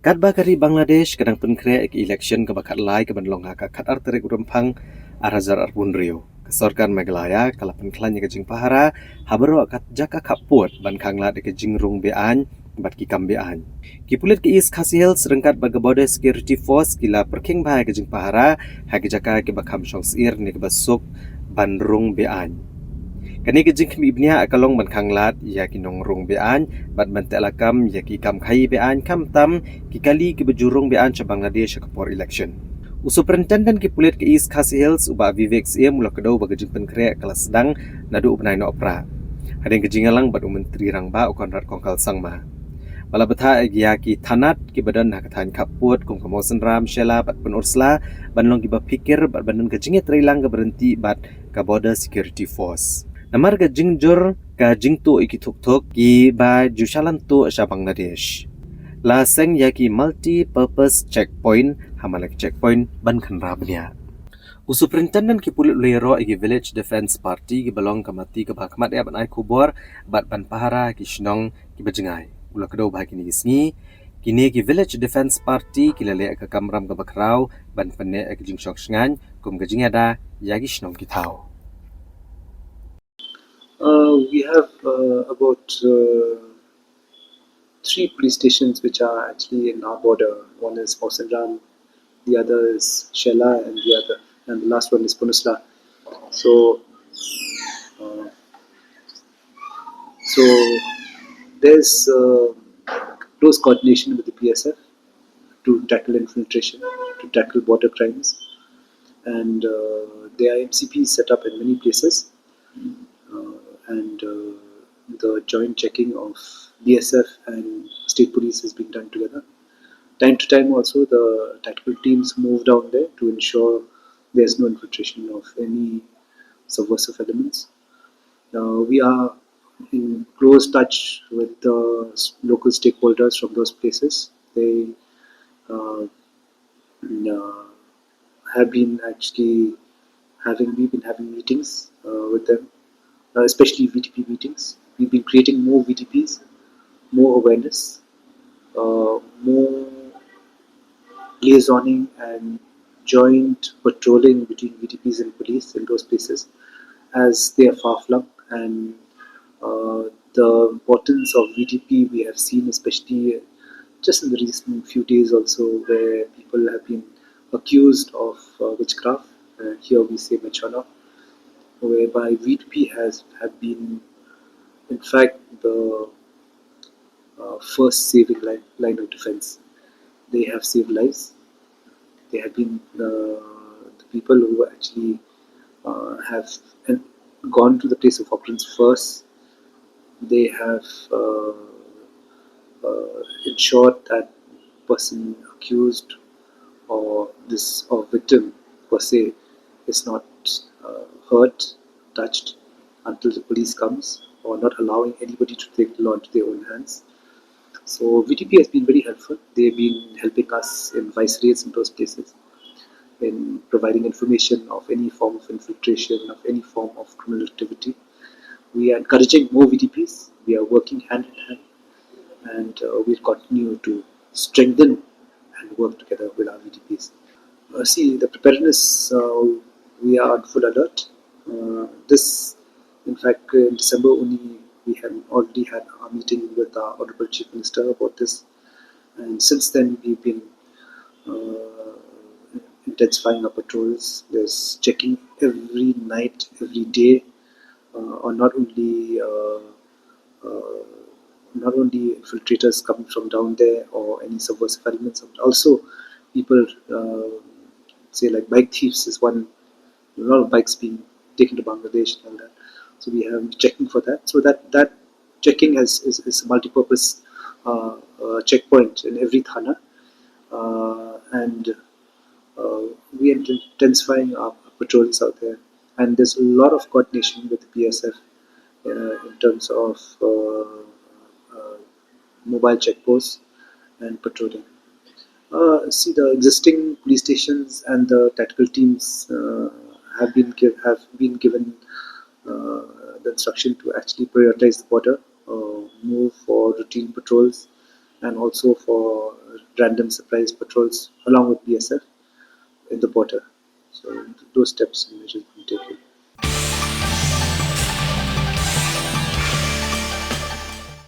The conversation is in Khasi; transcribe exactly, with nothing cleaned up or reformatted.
Katba ka ri Bangladesh ka dang pynkhreh ïa ka election kaba khatlai kaban long ha ka khatar tarik u Rymphang arhajar arphew hynriew, ka sorkar Meghalaya ka la pynkhlaiñ ïa ka jingpahara ha baroh ka jaka khappud ban khanglad ïa ka jingrung be-aiñ bad ki kam be-aiñ. Ki pulit ka East Khasi Hills ryngkat bad ka Border Security Force ki la pyrkhing bha ïa ka jingpahara ha ki jaka kiba kham shong syier ne kiba suk ban rung be-aiñ. Kane ka jingkhmih bniah ka long ban khanglad ïa ki nongrung be-aiñ bad ban tehlakam ïa ki kam khaïi be-aiñ, khamtam ki kali kiba ju rung be-aiñ sha Bangladesh ha ka por election. U Superintendent ki pulit ka East Khasi Hills, u Bah Vivek Syiem, u la kdew ba ka jingpynkhreh ka la sdang naduh u bnai Nohprah, hadien ka jingïalang bad u Myntri Rangbah u Conrad Kongkal Sangma. Ba la bthah ïa ki thanat kiba don ha ka thaiñ khappud kum ka Mawsynram, Shella bad Pynursla ban long kiba phikir bad ban don ka jingïatreilang kaba ryntih bad ka Border Security Force. Namar ka jingjur ka jingtuh ïa ki thukthuk kiba ju shalan tuh sha Bangladesh, la seng ïa ki multi-purpose checkpoint ha man la ki checkpoint ban kynrad bniah. U Superintendent ki pulit u la ïaroh ïa ki Village Defence Party kiba long ka mati kaba ha khmat ïa ban ai khubor bad ban pahara ki shnong kiba jngai. U la kdew ba ha kine ki sngi kine ki Village Defence Party ki la leh ïa ka kamram kaba khraw ban pynneh ïa ka jingshong shngaiñ kum ka jingïada ïa ki shnong ki thaw. Uh, we have uh, about uh, three police stations which are actually in our border. One is Mawsynram, the other is Shella, and the other and the last one is Pynursla. So, uh, so there's uh, close coordination with the B S F to tackle infiltration, to tackle border crimes, and uh, there are M C Ps set up in many places, uh, and uh, the joint checking of B S F and state police is being done together. Time to time, also the tactical teams move down there to ensure there's no infiltration of any subversive elements. Uh, we are in close touch with the s- local stakeholders from those places. They uh, uh, have been actually having, we've been having meetings uh, with them, uh, especially V D P meetings. We've been creating more V D Ps, more awareness, uh, more liaisoning and joint patrolling between V D Ps and police in those places as they are far flung, and uh, the importance of V D P we have seen, especially just in the recent few days also, where people have been accused of uh, witchcraft. Uh, here we say machona, whereby V D P has have been, in fact, the uh, first saving line, line of defense. They have saved lives. They have been uh, the people who actually uh, have en- gone to the place of occurrence first. They have uh, uh, ensured that person accused or this or victim per se is not uh, hurt, touched until the police comes, or not allowing anybody to take the law into their own hands. So V D P has been very helpful. They've been helping us in vice raids in those places, in providing information of any form of infiltration, of any form of criminal activity. We are encouraging more V D Ps. We are working hand in hand, and uh, we'll continue to strengthen and work together with our V D Ps. Uh, see, the preparedness, uh, we are on full alert. Uh, this, in fact, in December only, we had already had a meeting with our Honorable Chief Minister about this. And since then, we've been uh, intensifying our patrols. There's checking every night, every day, uh, on not only uh, uh, not only infiltrators coming from down there or any subversive elements, but also people, uh, say, like, bike thieves is one. A lot of bikes being taken to Bangladesh and all that. So we have checking for that. So that that checking has is, is a multi-purpose uh, uh, checkpoint in every thana, uh, and uh, we are intensifying our patrols out there. And there's a lot of coordination with the B S F uh, in terms of uh, uh, mobile checkposts and patrolling. Uh, see, the existing police stations and the tactical teams uh, have been give, have been given uh, the instruction to actually prioritize the border, uh, move for routine patrols, and also for random surprise patrols along with B S F in the border. So those steps and measures